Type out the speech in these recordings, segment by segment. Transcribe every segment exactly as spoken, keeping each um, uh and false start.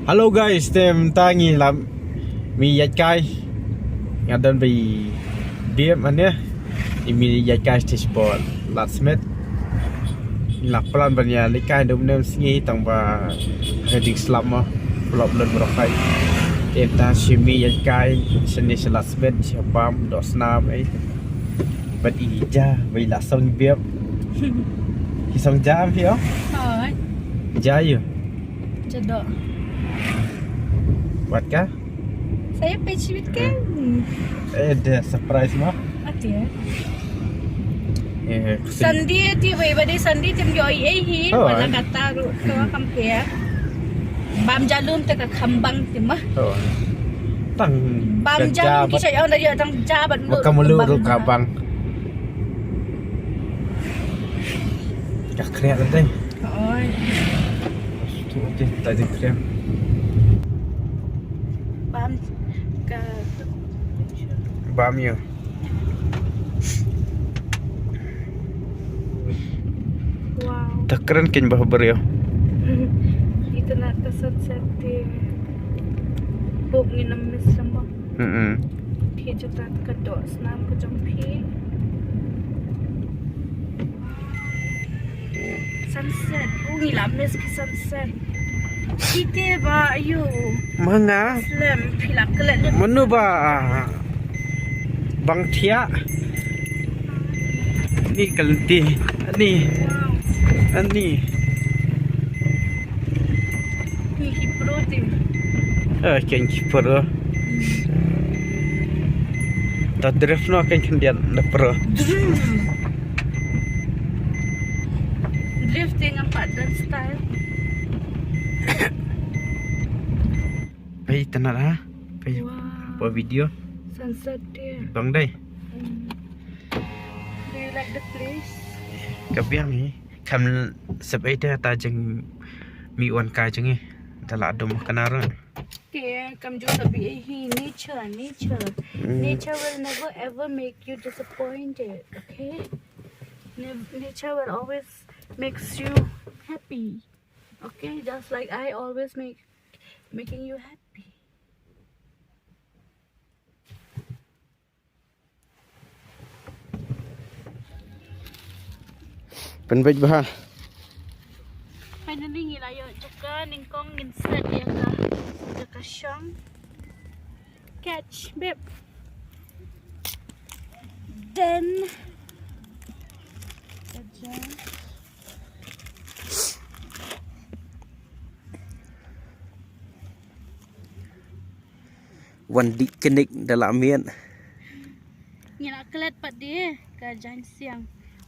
Hello guys, te mynta ngi la mih ïaid kai. Nga don ba i biep mane. I mih ïaid kai te spot Ladthmidt. Ngi la plan ban ïa leit kai dum nem sngi tang ba ka ding slap mo. Plop lon bro kai. Te mynta shi mih ïaid kai sha ne sha Ladthmidt sha bam doh snam ei. Bad i ja ba i la song biep. Ki song ja phi o? Oi. Ja ïa. Cedok. Wat ka? Saya page with kan. Eh, the surprise mo. Ati ya. Eh, Sunday ti wei bade Sunday tim yo ei hi. Oh, wala eh. Kata ru ko kam ke ya. Bam jalum te ka khambang ti ma. Oh. Tang bam jalum ki sa yo na yo tang jabat lu. Ka mulu ru ka bang. Ka khriat tadi. Oi. Tu je tadi krim. Bam ka bam ïa. Wow. Ta kren kin bah ber ïa. Ita na ka sunset te. Bok ngin miss lama. Hmm. Phi juta ka doh snam ka jong phi. Sunset. Oh, ngi la miss ki sunset. Ki te ba yu. Manga. Slem phi la klet. Manu ba bang thiah. Ni kalti. Ni. Wow. Ani. Ni ki pro te. Eh, ken ki pro. Ta drift no ken ken dia da pro. Drifting apa dan style. Pai tanah ha. Pai. Wow. Apa video? Sunset dia. Bang dai. Hmm. Do you like the place? Ka biang hi. Kam sep ai da ta jeng mi wan ka jeng hi. Da la dum kana ro. Okay, kam ju sabi hi nature, nature. Mm. Nature will never ever make you disappointed, okay? Nature will always makes you happy, okay? Just like I always make making you happy. Pynbeit bha. Finally ngi la ïoh jaka nyngkong ngin set ïa ka, ïa ka shong. Catch, babe. Then wan dih knik da la miet. Ngi la klet pat de ka jaiñsiang.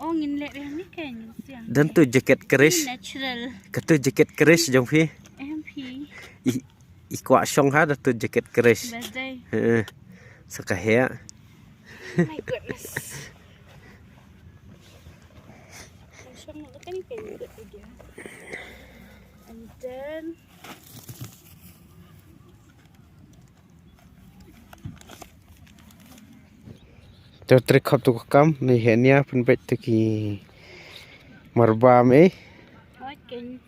Oh, ngin leh bha ni ka jaiñsiang. Dan tu jaket keris. Natural. Ka tu jaket keris jong phi. Em phi. I, i kwah shong ha da tu jaket keris. Bas dai. He. Sa ka heh. My goodness. Shong na ka ni ka ni ka ni. And then to trek khop tu kam ni henia pynbeit tu ki marbam eh. Oi ken.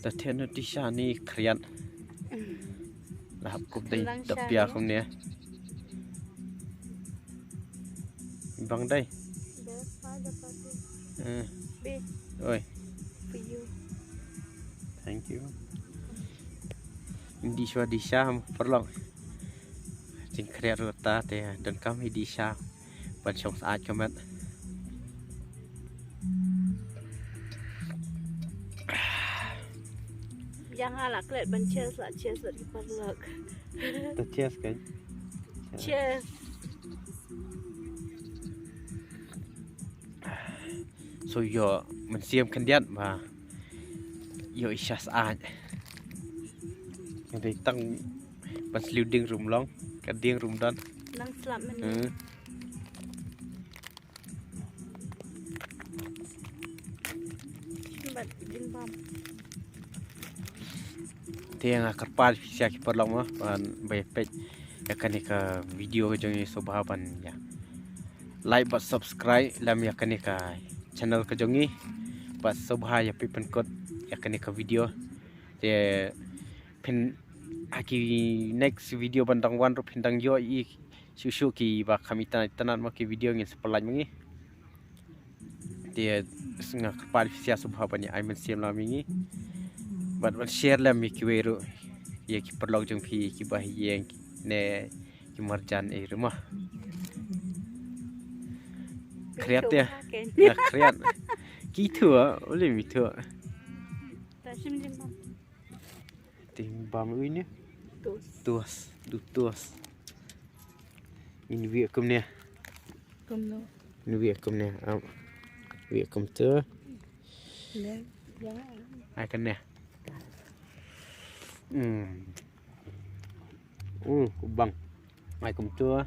Ta thenu ti sha ni khriat. La hap kup dei. Lang ta sha pia ni. Kum ne. Bang dei. Be, pa da pa tu. Eh. Be. Oi. For you. Thank you. Indi shwa di sha ham parlok. Jingkhriat ruh ta te don kam hi di sha. Ban shong syaid ka met. Ïa nga la klet ban cheers la cheers la ki parlok. Ta cheers kan. Cheers. So ïoh mynsiem khyndiat ba ïoh i sha syaid. Nga dei tang ban sliu dieng rum long ka dieng rum don. Nang slap men. Hmm. Bad din bam. Te nga kyrpad sha ki parlok mo ban ba ïa peit ïa kane ka video ka jong i sngewbha ban ïa like bad subscribe lem ïa kane ka channel ka jong ngi. Bad sngewbha ïa phi pynkut ïa kane ka video. Te phin ha ki next video ban dang wan ruh phin dang ïohi shuh shuh kiba kham itynnad itynnad ma ki video ngin sa pynlait ma ngi. Te nga kyrpad ïa phi sngewbha ban ïa ai mynsiem lem ïa ngi. Bad ban share lem ïa kiwei ruh ïa ki paralok jong phi kiba ïeng ne ki marjan ei ruh ma. Khriat te. Na khriat. Ki thua, uli mi thua. Ting bam ui ne. Tuas. Tuas, du tuas. Ngin wieh kumne. Kumno? Ngin wieh kumne. Am. Wieh kumtu. Ai kane. Hmm. Hmm, u bang. Ai kumtu.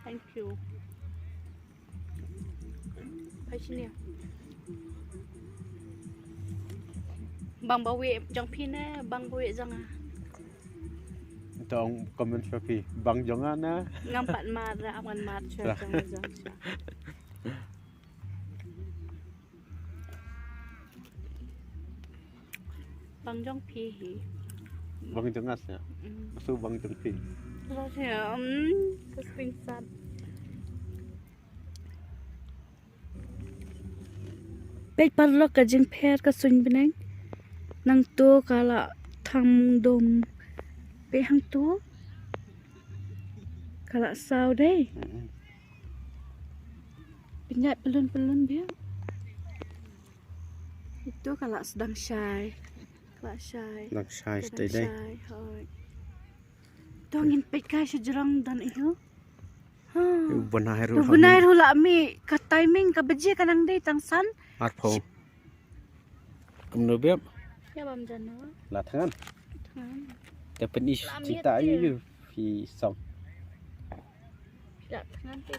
Thank you. Phai shini. Bang ba wieh jong phi ne, bang ba wieh jong nga. Tong comment sha phi, bang jong nga ne. Ngam pat mad, ra ngan mad sha jong jong sha. Bang jong phi hi. Bang jong nga sha. Mm. Maksud bang jong phi. Lo sha, mm, ka screenshot. Peit paralok ka jingpher ka suiñ bneng. Nangto ka la thang dom. Peit hangto. Ka la saw dei. Mm. Pynjah pylun pylun bia. Ito ka la sdang shai. Ka la shai. Dang shai. Ka dang sdang dei. Shai, hoi. To ngin peit kai sha jrong don ihu. Ha. U bnai ruh. U bnai ruh la mih ka timing ka baje ka nang dei tang san. Arphew. Kumno biap? Ïa bam jano. La thngan. Thngan. Te pyn-i. La mih jingta te. Ïu ïu phi song. La thngan te.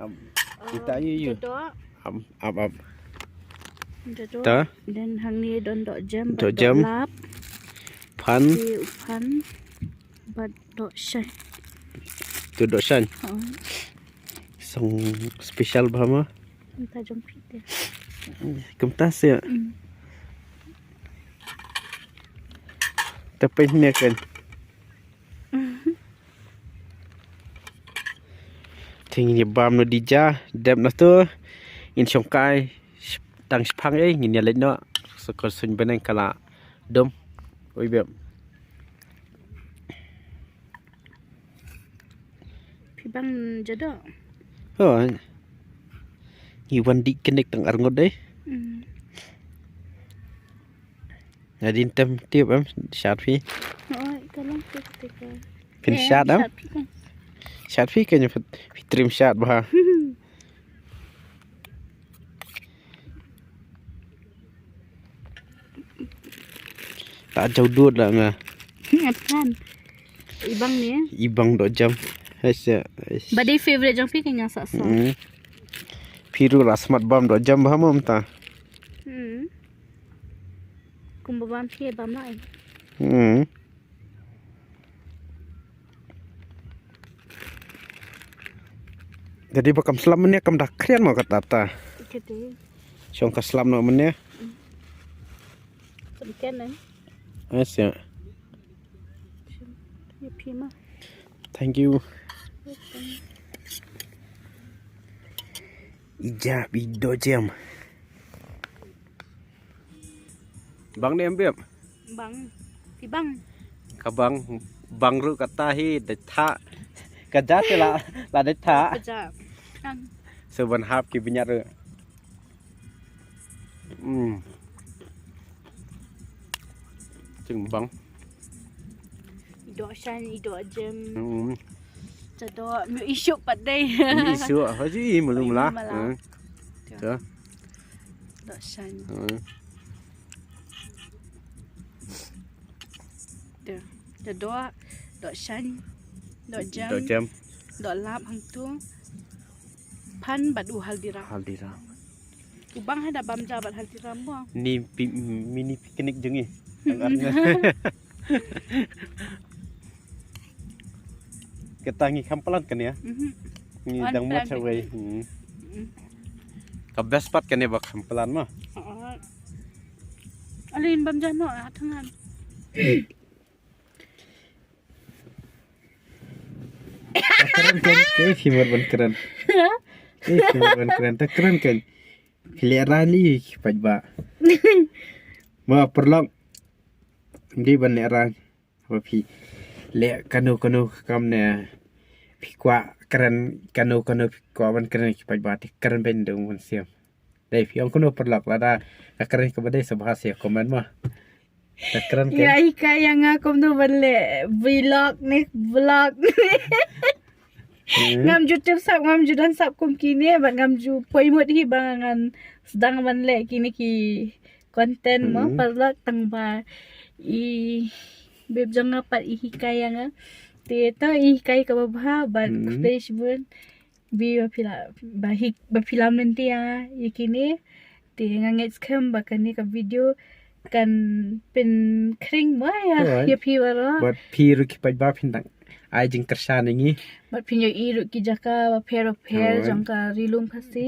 Am. Oh, jingta ïu ïu. Jadok. Am, am, am. Jadok. Ta? Then hangne don dohjem, dohjem. Dohlap. Phan. Te u phan. Bad dohshaiñ. To dohshaiñ. Ha. Song special bha ma. Kumta jong phi te. Kumta se. Mm. Te pyn ne kan. Te ngin ïa bam noh dei ja, dep noh to. Ngin shong kai. Tang shipang ei ngin ïa leit noh. Sa ka suiñ bneng ka la dom. Oi bep. Phi bang jadok. Oh. Ngi wan dih knik tang arngut dei. Hmm. Nadin tem tip em shad phi. Oh, ka long tip tip. Phin shad em? Shad phi kan. Shad phi kan phi trim shad bha. Ta jaw dud la nga. Ngat kan. Ibang ni. Ibang dohjem. Hesa. Ba dei favorite jong phi kane sa sa. Hmm. Phi ruh la smat bam dohjem bha mom ta. Hmm. Kumba bam phi bam lai. Hmm. Jadi ba kam slap mynne kam da khriat mo kata ta. Kete. Shong ka slap noh mynne. Kam ken eh. Yes ya. Ya phi ma. Thank you. Welcome. Ija bi dohjem. Bang ne em bep? Bang. Ti bang. Ka bang, bang ruh kata hi dei tha. Ka ja te la, la dei tha. Ka ja. Kan. So ban hap ki bniat ruh. Hmm. Jingbang. I dohshaiñ, i dohjem. Hmm. Jadok, mih i shuh pat dei. Mih i shuh, ha ji i malu mala. Mala. Hmm. Te. Dohshaiñ. Hmm. Te. Jadok, dohshaiñ, dohjem. Dohjem. Dohlap hangtu. Phan bad u Haldiram. Haldiram. U bang hada bam ja bad Haldiram mo. Ni pi-, mini picnic jong ngi. Kata ngi kham plan kane. Mhm. Ngi dang mut shawei. Hmm. Ka best part kane ba kham plan ma. Alin bam jano a thangan. Kren kan ke fi mor ban kren. Ke fi mor ban kren ta kren kan. Fi le rali ki paj ba. Ma perlok. Ndi ban le rang. Ba phi leh kano kano kam ne phi kwah kren kano kano phi kwah ban kren ki paidbah te kren beiñ dang ban siam. Dei phi ong kano paralok lada ka kren kaba dei sa bha sa comment ma. Ka kren ka. Ïa hikai ïa nga kumno ban leh vlog ne vlog. Ngam ju tip sap ngam ju don sap kum kine bad ngam ju poi mut hi ba ngan sdang ban leh kine ki content mo paralok tang ba i beb jong nga pat i hikai ïa nga. Te to i hikai kaba bha bad khublei shibun. Bi ba phi la ba hik ba phi la mynta ïa nga ïa kine. Te nga ngeit skhem ba kane ka video kan pynkhring mo ïa ïa phi baroh. Bad phi ruh ki paidbah phin dang ai jingkyrshan ïa ngi. Bad phin ïohi ruh ki jaka bapher bapher jong ka Ri Lum Khasi.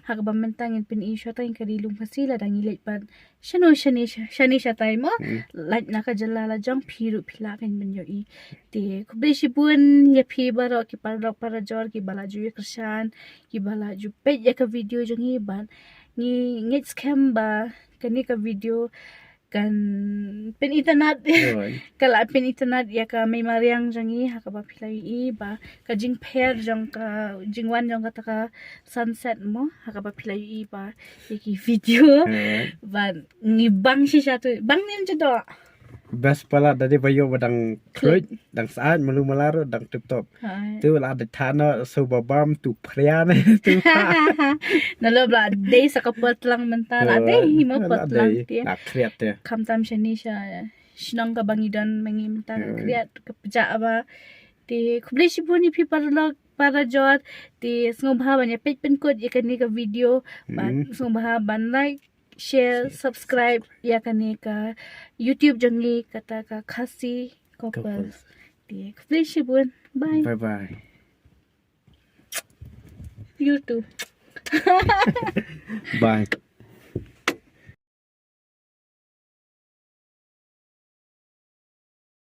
Ha kaba mynta ngin pyni shwa tang ka Ri Lum Khasi lada ngi leit pat shano shane shane shatai mo. Lait na ka jylla la jong phi ruh phi lah kan ban ïohi. Te khublei shibun ïa phi baroh ki paralok parajor kiba la ju ïa kyrshan kiba la ju peit ïa ka video jong ngi bad ngi ngeit skhem ba kane ka video kan pyn itynnad. Ka la pyn itynnad ïa ka mei mariang jong ngi ha kaba phi la ïohi ba ka jingpher jong ka jingwan jong kata ka sunset mo ha kaba phi la ïohi ba ïa ki video. Ba ngi bang shisha tu bang nim jadok. Best pala da dei ba ïoh ba dang khluit dang saad malu malar dang tip top. Tu la da thano so ba bam tu prian tu. Na lo bla dei sa ka potlang mynta la dei hi mo potlang ti. La kriat te. Kham tam shani sha shnong ka bangi don mangi mynta kriat ka pja ba. Te khublei shibun ïa phi paralok parajor te sngewbha ban ïa peit pynkut ïa kane ka video ban sngewbha ban like share subscribe ïa kane ka YouTube jong ngi kata ka Khasi Couples. Te khublei shibun. Bye. Bye bye. You too. Bye.